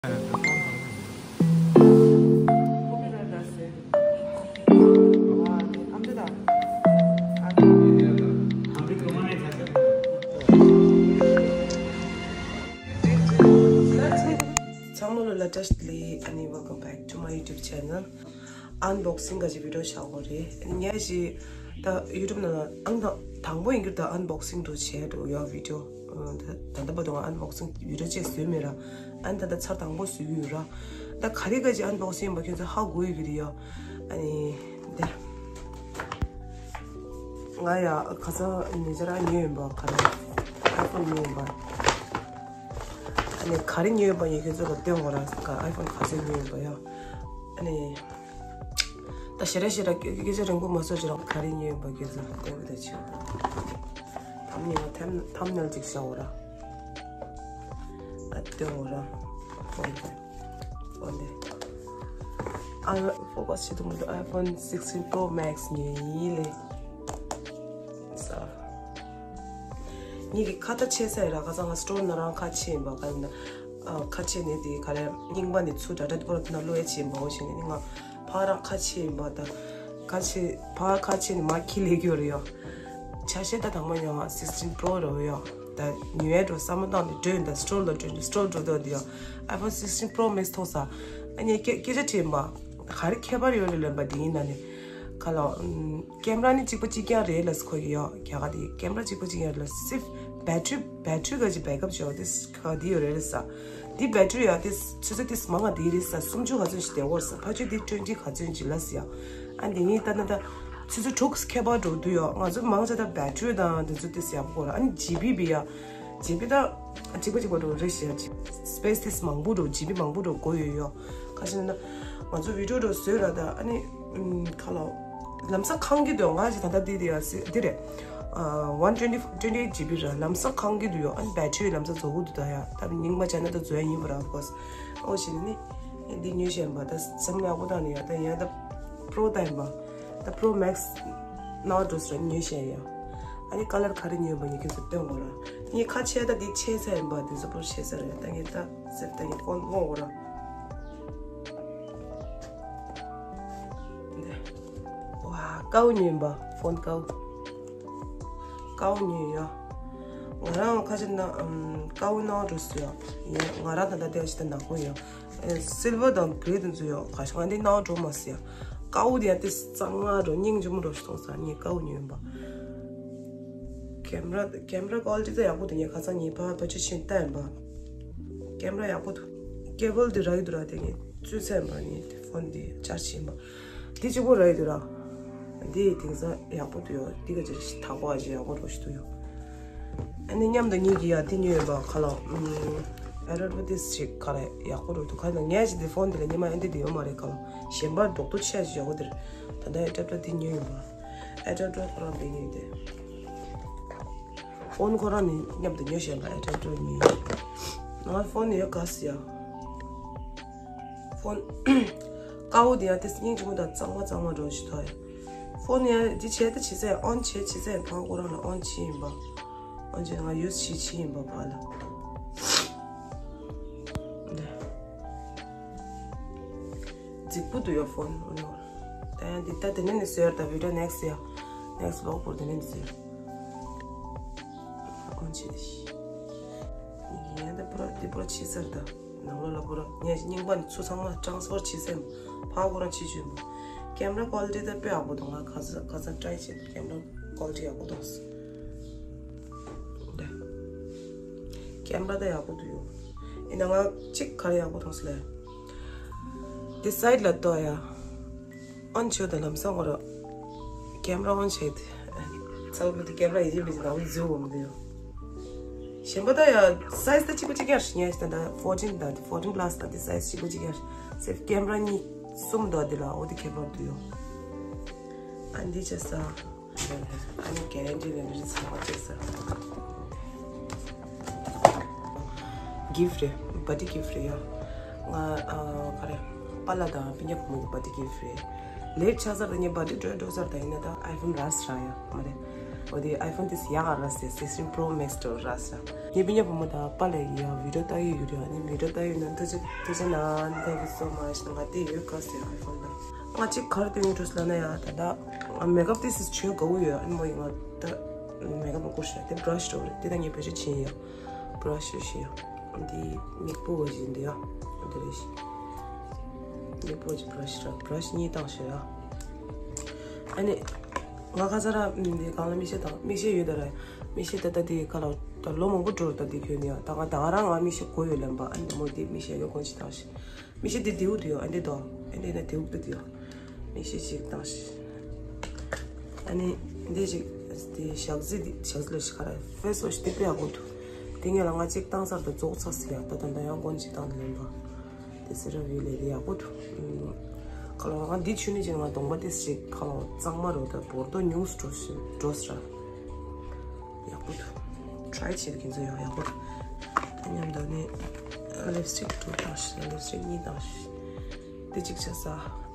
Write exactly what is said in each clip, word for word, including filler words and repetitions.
ཚང་མ་ལ་བཀྲ་ཤིས་བདེ་ལེགས། ཨ་ནི་welcome back to my YouTube channel. Unboxing ག་ཅིག་video བྱ་དགོས་རེད། ངས་ཞིག་ད་YouTube ནང་ཨང་དང་དང་པོ་ཡིན་གྱི་ད་unboxing དུ་བྱས་འགྲོ་ཡོད་video། ད་ད་ལྟ་བར་དུ་ང་unboxing video བྱས་བཟོས་མེད་ར། ཨ་ནི་ད་ལྟ་ཚར་དང་པོ་བཟོས་ཡོད་ར། ད་ག་རེ་ག་ཅིག་unboxing ཡིན་པ་ཁྱོད་ཚོ་ཧ་གོ་ཡོད་ཀྱི་རེད་ཡ། ཨ་ནི་འདི་ང་ཡ་ཁ་སང་ཉེ་ཆར་ཉོས་ཡིན་པ་ག་རེ་iPhone ཉོས་ཡིན་པ། ཨ་ནི་ག་རེ་ཉོས་ཡིན་པ་ཡིན་ཁྱོད་ཚོ་ལ་སྟོན་དགོས་ར། iPhone ག་ཚོད་ཉོས་ཡིན་པ་ཡ། ཨ་ནི། ད་ཞེ་དྲག་ཞེ་དྲག་སྐད་ཆ་རིང་པོ་མ་བཟོ་ཅི་རང་ག་རེ་ཉོས་ཡིན་པ་སྐད་ཆ་སྟོན་གི་ད་ཆེ། ཐམ་ཉེ་ཐམ་ཐམ་ནེལ་ཅིག་བྱ་འོ་ར། ཨ་སྟོན་འོ་ར། ཕོན་དེ། ཕོན་དེ། ཨ་focus བྱེད་ཐུབ་མི་འདུག iPhone sixteen Pro Max ཉོས་ཡིན་ལེ། ས། ངེད་ཀྱི་ཁ་ད་ཆེ་ས་ཡི་ར་ཁ་ཚང་ང་སི་ཊོར་ནང་རང་ཁ་ཆེ་ཡིན་པ་ག་ཡིན་ན། ཨ་ཁ་ཆེ་ནས་དེ་ག་རེ་རྙིང་པ་ནས་ཚུར་ཌ་ཌ་པོ་ར་དེ་ན་ལོ་ཡ་ཆེ་ཡིན་པ་འོ་ཞེ་ནས་ནི་ང་ཕ་ར་ཁ་ཆེ་ཡིན་པ་ད། ཁ་ཆེ་ཕ་ཁ་ཆེ་ནས་མ་ཁྱི་ལས་གྱུར་ཡོ། ཆ་ཤས་ད་དང་མ་ཡོང་ང་sixteen Pro ར་ཡོ། ད་ཉོ་ཡ་འགྲོ་བསམ་བློ་བཏང་ནས་འགྲོ་ཡིན་ད་སི་ཊོར་ལ་འགྲོ་ཡིན་ད་སི་ཊོར་འགྲོ་དོ་དེ་ཡོ། iPhone sixteen Pro Max ཐོག་ས། ཨ་ནི་སྐད་སྐད་ཆ་དྲིས་པ། ག་རེ་ཁྱད་པར་ཡོད་རེད་ལབ་པ་དེ་ཡིན་ན་ནི། ཁ་ལོ། ཀེམ་ར་ནི་གཅིག་པ་གཅིག་རྐྱང་རེད་ལ་ཁོ་གི་ཡོ་རྒྱ་གར་དེ་ཀེམ་ར་གཅིག་པ་གཅིག་རྐྱང་རེད་ལ་སིབ་battery battery ག་ཅི་backup བྱོས་དེ་ག་དེ་ཡོད་རེད་ལ་ས། དེ་battery ཡ་དེ་ཆུ་ཚོད་དེ་མང་ང་དེ་རེད་ས་སུམ་ཅུ་ག་ཚོད་ཞིག་དེ་བོར་ས་ཕ་ཆུ་དེ་twenty ག་ཚོད་ཅིག་ལ་ས་ཡ། ཨ་འདི་ངས་ལྟ་ན་ད་ཆུ་ཚོད་དྲུག་ཁྱད་པར་འགྲོ་དུས་ཡོ་ང་ཚོ་མང་ཆ་ད་battery དང་དེ་ཚོ་དེ་ཡག་པོ་གོ་ར་ཨ་ནི་ཇི་བི་བི་ཡ། ཇི་བི་ད། གཅིག་པ་གཅིག་པ་འགྲོ་རེད་ཤི་ཡ་ཅིག space དེ་མང་པོ་འགྲོ་ཇི་བི་མང་པོ་འགྲོ་དགོས་ཡོད་ཡོ། ག་ཞིག་ན་ང་ཚོ་video འགྲོ་བཟོས་ར་ད་ཨ་ནི། ཁ་ལོ། ལམ་སང་ཁང་གི་འདོད་ང་ཞིག་ད་ལྟ་འདི་འདི་ཡ་སི་འདི་རེད། ཨ་one twenty twenty eight G B ར་ལམ་སང་ཁང་གི་འདུག་ཡོ་ཨ་ནི་battery ལམ་སང་རྫོགས་གི་འདུག་ད་ཡ་ད་རྙིང་པ་བྱས་ན་ད་རྫོགས་ཡ་ཡིན་པ་ར་of course། ཨོ་ཞིག་ནི། འདི་ཉོས་ཤེས་པ་ད་སེམས་ཡག་པོ་ད་ནི་ཡ་ད་ཡ་ད་Pro ད་ཡིན་པ། ད་Pro Max ནང་འགྲོ་ས་ཉོས་ཤེས་ཡ། ཨ་ནི་color ག་རེ་ཉོས་པ་ཡིན་ཁྱོད་ཚོ་སྟོན་དགོས་ར། ངས་ཁ་ཆེ་ད་འདི་ཆེ་ས་ཡིན་པ་འདི་ཚོ་པོ་ཆེ་ས་རེད་ད་ངས་ད་ཟེར་ད་ངས་ཕོན་སྔོག་དགོས་ར། ཝ་ཀའུ་ཉོས་པ་ཕོན་ཀའུ། ཀའུ་ཉོས་ཡ། ང་རང་ཁ་ཆེ་ན་ཀའུ་ནང་འགྲོ་ས་ཡ། ཡ་ང་རང་ད་ད་དེ་ཞིག་ད་ནག་པོ་ཡ། སིལ་བར་དང་གྷེ་རེ་དེ་ཚོ་ཡོད་ག་ཤ་ང་འདི་ནང་འགྲོ་མ་སྲིད་ཡ། ཀའུ་དེ་ཡང་དེ་གཙང་མ་འགྲོ་སྙིང་རྗེ་མོ་འགྲོ་ཞིག་གཏོང་ས་ངས་ཀའུ་ཉོས་ཡིན་པ། camera camera quality དེ་ཡག་པོ་འདུག་ངས་ཁ་སང་ངའི་ཕ་ཕ་ཆུ་ཆེན་ལྟ་ཡིན་པ། camera ཡག་པོ་འདུག cable དེ་རག་གི་འདུག་ར་དེ་ངས་བཙུད་ཚར་ཡིན་པ་ངས་དེ་ཕོན་དེ་charge ཡིན་པ། འདི་གཅིག་པོ་རག་གི་འདུག་ར། འདི་དེང་སང་ཡག་པོ་འདུག་ཡོ། འདི་ག་ཅིག་དག་པོ་ཨ་ཅིག་ཡག་པོ་འགྲོ་ཞིག་འདུག་ཡོ། ཨ་ནི་མཉམ་དུ་གཉིས་ཀྱི་ཡ་དེ་ཉོས་ཡོད་པ་ཁ་ལོ། ཨེ་ཌོ་ཊར་དེ་ཞིག་ག་རེ་ཡག་པོ་འགྲོ་འདུག་ག་ན་ངས་ཞིག་དེ་ཕོན་དེ་ལ་ཉི་མ་ཨེ་འདི་དེ་ཡོད་མ་རེད་ཁ་ལོ། གཞན་པ་རྡོག་རྡོག་ཆེ་ཞིག་ཡག་པོ་དེ་རེད། ད་ལྟ་ཨེ་ཌོ་ཊར་དེ་ཉོས་ཡོད་པ། ཨེ་ཌོ་ཊར་ཁོ་རང་དེ་ཉོས་དེ། ཕོན་ཁོ་རང་ནི་མཉམ་དུ་ཉོས་བཞག་པ་ཨེ་ཌོ་ཊར་ཉོས་ཡོད། ང་ཕོན་ཡོད་ག་ཟེར་ཡ། ཕོན། ཀའུ་དེ་ཡ་དེ་སྙིང་རྗེ་མོ་དང་གཙང་མ་གཙང་མ་འགྲོ་ཞིག་ཐོག་ཡ། ཕོན་ཡ་འདི་བྱས་ད་བྱེད་ས་ཡ་ཨོན་བྱས་བྱེད་ས་ཡ་ཕ་ཁོ་རང་ལ་ཨོན་བྱས་ཡིན་པ། ཨོན་བྱས་ང་ཡུ་སི་བྱས་བྱས་ཡིན་པ་ཕ་ལ། རྫིག་པོ་འདུག་ཡ་ཕོན་ཨོན་ནོ། ད་ཡ་འདི་ད་དེ་ནས་ནི་ཟེར་ད་video next ཡ། next vlog པོ་དེ་ནས་ནི་ཟེར། ཨོན་བྱས་ཏེ་ཤི། ཡ་ད་པུ་ར་འདི་པུ་ར་ཕྱི་སར་ད། ནང་ལོགས་ལ་པུ་ར་ངས་རྙིང་པ་ནས་ཚུར་ཚང་མ་transfer བྱེད་སེམས། ཕ་ཁོ་རང་བྱེད་བཅུག་མོ། camera quality ད་དཔེ་ཡག་པོ་འདུག་ང་ཁ་ས་ཁ་ས་try བྱེད་camera quality ཡག་པོ་འདུག camera ད་ཡག་པོ་འདུག་ཡོ། ཡིན་ན་ང་གཅིག་ག་རེ་ཡག་པོ་མཐོང་སོང་ལེ། འདི་side ལ་ལྟོས་ཡ། ཨོན་བྱས་ད་ལམ་སང་ཁོ་ར། camera on བྱས་ཏེ། ཚ་བོ་དེ་camera ཡིན་གཅིག་མིན་གཅིག་ནང་འཛུལ་འོང་གི་འདུག་ཡོ། གཞན་པ་ད་ཡ་size ད་གཅིག་པ་གཅིག་རྐྱང་ཞིག་ཉལ་ཞིག་ད་ད་fourteen ད་fourteen plus ད་དེ་size གཅིག་པ་གཅིག་རྐྱང་ཞིག་སེ་camera གཉིས་གསུམ་འདུག་དེ་ལ་འོ་དེ་ཁྱད་པར་འདུག་ཡོ། ཨ་འདི་བྱས་ས། ཨ་ནི་guarantee ལ་འདི་ཚང་མ་བྱས་ས། gift རེད། birthday gift རེད་ཡ། ང་ཨ་ག་རེ། པཱ་ལགས་དང་སྤུན་ཀྱག་བུ་མོ་གི་birthday gift རེད། late ཆགས་ཚར་ད་ངའི་birthday འགྲོ་འགྲོ་ཚར་ད་ཡིན་ན་ད་iPhone རག་ས་རག་ཡ་མ་རེད། འོ་དེ་iPhone དེ་ཡག་ག་ར་ཟེར། sixteen Pro Max འགྲོ་ར་ཟེར། ངའི་སྤུན་ཀྱག་བུ་མོ་དང་པཱ་ལགས་ཡ་video ལྟ་གི་ཡོད་རེད། ཨ་ནི་video ལྟ་གི་ཡོད་ན་ཐུགས་རྗེ་ཐུགས་རྗེ་གནང་། Thank you so much། ང་དེ་ཡོད་ག་ཟེར་iPhone ལ། ང་གཅིག་ག་རེ་སྟོན་གི་འགྲོ་ཟེར་ལབ་ན་ཡ། ད་ལྟ་makeup དེ་ཟེར་བྱེད་དགའ་བོ་ཡོད། ཨ་ནི་མོ་ཡིས་ང་ད་makeup ལ་བསྐུར་ཤག་དེ་brush འགྲོ་རེད། དེ་ད་ངས་བེད་སྤྱོད་བྱེད་ཡ། brush ཞིག་འདི་མིག་སྤུ་བ་ཞིག་འདི་ཡ། འདི་རེད་ཤག་མིག་སྤུ་བ་ཞིག་brush ར་brush གཉིས་བཏང་ཤག་ཡ། ཨ་ནི་ང་ཁ་སང་ར་འདི་གང་ལ་མིག་ཤེལ་བཏང་། མིག་ཤེལ་ཡོད་ད་ར། མིག་ཤེལ་ད་ལྟ་འདི་ག་ལ་ད་ལོ་མང་པོ་འགྲོ་ར། ད་འདི་གྱོན་ནི་ཡ། ད་ང་ད་ག་རང་ང་མིག་ཤེལ་དགོས་ཡོད་ལབ་པ། ཨ་ནི་མོ་འདི་མིག་ཤེལ་ཡོད་གོན་ཅིག་བཏང་ཤག་མིག་ཤེལ་འདི་མདེའུ་འདི་ཡ། ཨ་འདི་དོ། ཨ་འདི་ན་མདེའུ་འདི་ཡ། མིག་ཤེལ་ཅིག་བཏང་ཤག་ཨ་ནི་འདི་ཅིག་འདི་ཞག་རྩི་འདི་ཞག་རྩི་ལ་ཤི་ཁ་ར་face wash འདི་དཔེ་ཡག་པོ་འདུག་དེ་ངས་ལ་ང་གཅིག་བཏང་ཚར་དུ་རྫོགས་ཚར་ཟེར་ཡ། ད་ད་ད་ཡང་གོན་ཅིག་བཏང་ལེན་པ། དེ་ཟེར་ར་བི་ལས་དེ་ཡག་པོ་འདུག་ཁ་ལོ་ང་འདི་ཆུ་ནི་ཅིག་ང་གདོང་པ་དེ་ཅིག་ཁ་ལོ་གཙང་མ་རོ། ད་བོར་དོ་ཉུང་སུ་འགྲོ་སི་འགྲོ་སི་ར། ཡག་པོ་འདུག try བྱེད་ཀྱིན་ཚོ་ཡང་ཡག་པོ་འདུག་ད་མཉམ་དུ་ནི་lipstick དྲུག་བཏང་ཤག lipstick གཉིས་བཏང་ཤག་དེ་གཅིག་བྱས་ས།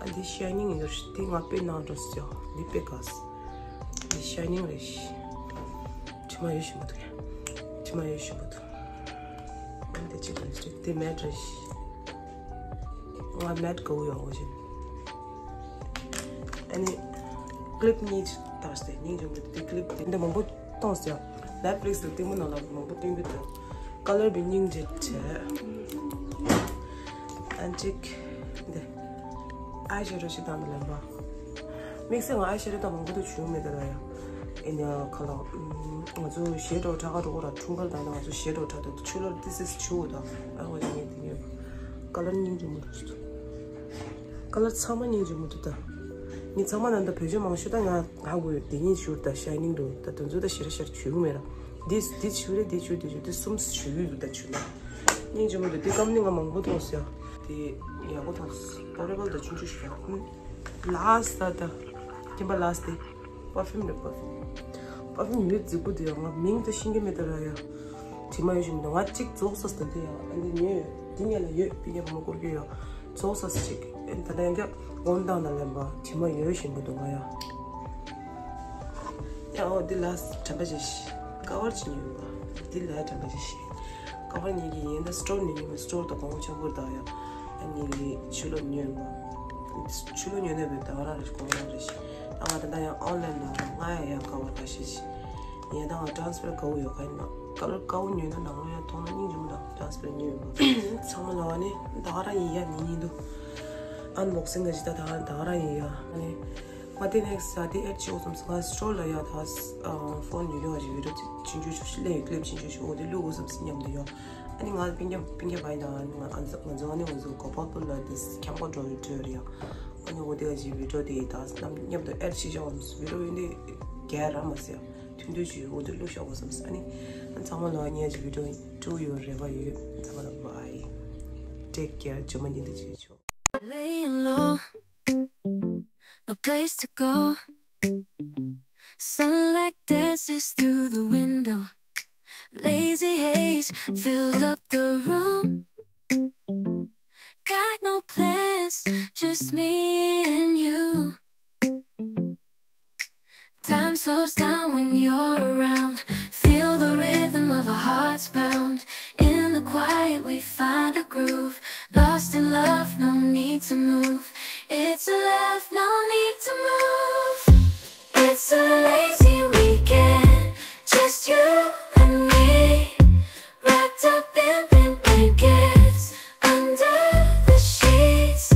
ཨ་འདི་shining ཡོད་ཤག་དེ་ང་དཔེ་ནང་འགྲོ་སི་ཡོ། འདི་དཔེ་དགའ་སི། འདི་shining རེད་ཤག་དྲི་མ་ཡོད་ཞིམ་པོ་འདུག་དྲི་མ་ཡོད་ཞིམ་པོ་འདུག་ཨ་འདི་གཅིག་lipstick དེ་matte རེད་ཤག་ང་matte དགའ་བོ་ཡོང་བཞིན། ཨ་ནི་clip གཉིས་བཏང་སྟེ་སྙིང་རྗེ་མོ་དེ་clip དེ་འདི་མང་པོ་གཏོང་སྟེ། Netflix ལ་ལྟད་མོ་ནང་ལ་མང་པོ་སྟོན་གྱི་འདུག color བི་སྙིང་རྗེ་བྱས། ཨ་ནི་ཅིག་འདི་eyeshadow ཞིག་བཏང་ནས་ལེན་པ། དམིགས་བསལ་ང་eyeshadow དང་མང་པོ་དུ་བྱུང་མེད་ད་ར་ཡ། ཨེ་ནི་ཁ་ལག་ང་ཚོ་ཞེ་འགྲོ་དྲག་ག་འགྲོ་གོ་ར། འཁྲུངས་སྐར་དང་ང་ཚོ་ཞེ་འགྲོ་དྲག་ཏུ་ཆུ་ལོར་this is ཆུ་དང་ཨ་ཁོ་ཅིག་ངས་དེ་ཉོས་པ། color སྙིང་རྗེ་མོ་འདུག color ཚང་མ་སྙིང་རྗེ་མོ་འདུག་ད། ངས་ཚང་མ་ནང་ད་བེད་སྤྱོད་མང་ཤོས་ད་ང་ཧ་གོ་ཡོད། དེ་གཉིས་ཞུར་ད་shining འདུག་ད་དོན་ཚོ་ད་ཞེ་ར་ཞེ་ར་བྱུག་མེད་ར། this this ཞུ་རེད། འདི་ཞུ་འདི་ཞུ་འདི་གསུམ་ཞུ་ཡོད་འདུག་ད་ཆུ་ལ། སྙིང་རྗེ་མོ་འདུག་འདི་ཀམ་ནི་ང་མང་པོ་མཐོང་སོང་ཡ། དེ་ཡག་པོ་མཐོང་སོང་། པོར་ཊེ་བལ་ད་ཆུང་ཆུང་ཞིག་ཡོད། ལཱ་སི་ཊི་ད་ད་ཀིམ་པ་ལཱ་སི་ཊི་དེ་པར་ཕིའུམ་རེད། པར་ཕིའུམ་པར་ཕིའུམ་ཡོད་རྫིག་པོ་དེ་ཡོད། ང་མིང་ད་ཤེས་ཀྱི་མེད་ད་ར་ཡ། དྲི་མ་ཡོད་ཞིག་མི་འདུག་ང་གཅིག་རྫོགས་ས་ད་དེ་ཡ། ཨ་འདི་ཉོས་ཡོད། འདི་ཉོས་ལ་ཡོད་པི་ཉ་བུ་མོ་སྐོར་གྱི་ཡོད། རྫོགས་ས་ཅིག་ཨ་ད་ད་ཡང་བསྐྱར་འོང་དང་ད་ལེན་པ་དྲི་མ་ཡོད་ཞིག་མི་འདུག་ང་ཡ། ཡ་ཨོ་འདི་ལ་དྲན་པ་བརྗེད་ཤག་ཀ་བར་ཅིག་ཉོས་ཡོད་པ། འདི་ལ་དྲན་པ་བརྗེད་ཤག་ཀ་བར་ཉོས་ཀྱི་ཡིན་ད་སི་ཊོར་ནས་ཉོས་མེད། སི་ཊོར་དང་གོང་བོ་ཆེན་པོར་ད་ཡ། ཨ་ནི་ཆུ་ལོག་ཉོས་ཡོད་པ། ཆུ་ལོག་ཉོས་ནས་བས་ད་ག་རང་རེད་ཤག་གོང་རང་རེད་ཤག་ད་ང་ད་ད་ཡང་ཨོན་ལན་ལ་ང་ཡ་ཡ་ཀ་བར་ད་ཤེས་ཤག་ཡ་ད་ང་ཊ་རན་སི་པེ་རེན་ཊི་ཀ་བོ་ཡོད་ཁ་ཡིན་ན། ཀ་ལར་ཀ་བོ་ཉོས་ན་ནང་ལོགས་ཡ་མཐོང་ན་སྙིང་རྗེ་མོ་དང་ཊ་རན་སི་པེ་རེན་ཊི་ཉོས་ཡོད་པ། ཚང་མ་ལ་བ་ནི་ད་ག་རང་ཡིན་ཡ། ཉིན་ཉིན་དུ་ཨན་བོག་སིང་ག་ཅིག་ད་ད་ག་ད་ག་རང་ཡིན་ཡ། ཨ་ནི་ང་དེ་ནེག་སི་ཊི་ད་དེ་ཨེཌ་བྱེད་འོ་བསམ་སོང་། ང་སི་ཊོར་ལ་ཡ་ད་ཕོན་ཉོ་རེ་བ་ཅིག་བི་ཌི་ཡོ་ཅིག་ཆུང་ཆུང་ཆུང་ཆུང་ལས་ཡོད། ཀི་ལིབ་ཆུང་ཆུང་ཆུང་འོ་དེ་བླུག་འོ་བསམ་སི་སྙམ་དུ་ཡོང་། ཨ་ནི་ང་སྤུན་ཀྱག་སྤུན་ཀྱག་བ་ཡིན་ད་ང་ང་ཚོ་ང་ཚོ་ཨ་ནི་ང་ཚོ་གོ་པལ་པུར་ལ་དེ་ཁྱམ་པ་འགྲོ་རེ་འགྲོ་རེ་ཡ། ཨ་ནི་འོ་དེ་ག་ཅིག་བི་ཌི་ཡོ་དེ་ད་རྣམས་མཉམ་དུ་ཨེཌ་བྱེད་ཤོག་བསམ་སོང་། བི་ཌི་ཡོ་ཡིན་དེ་རྒྱལ་ར་མ་ཟེར་ཡ། ཐུང་ཐུང་ཅིག་འོ་དེ་བླུག་ཤོག་བསམ་སོང་། ཨ་ནི་ཚང་མ་ལ་ཉེ་ཅིག་བི་ཌི་ཡོ་ཊུ་ཡོད་རེ་བ་ཡོད། ཚང་མ་ལ་བྷའི། ཊེག་ཀེར། ཇོ་མ་ཉིན་དུ་བྱེད་ཆོག Laying low, no place to go. Sunlight dances through the window. Lazy haze fills up the room. Got no plans, just me and you. Time slows down when you're around. Feel the rhythm of our hearts pound. In the quiet, we find a groove. Lost in love, no need to move. It's a love, no need to move. It's a lazy weekend, just you and me. Wrapped up in pink blankets, under the sheets.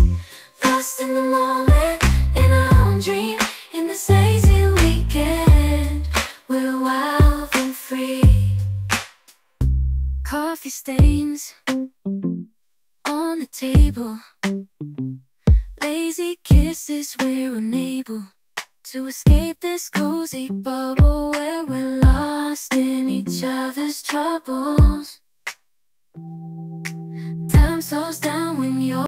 Lost in the moment, in our own dream. In this lazy weekend, we're wild and free. Coffee stains on the table. Lazy kisses, we're unable to escape this cozy bubble where we're lost in each other's troubles. Time slows down when you're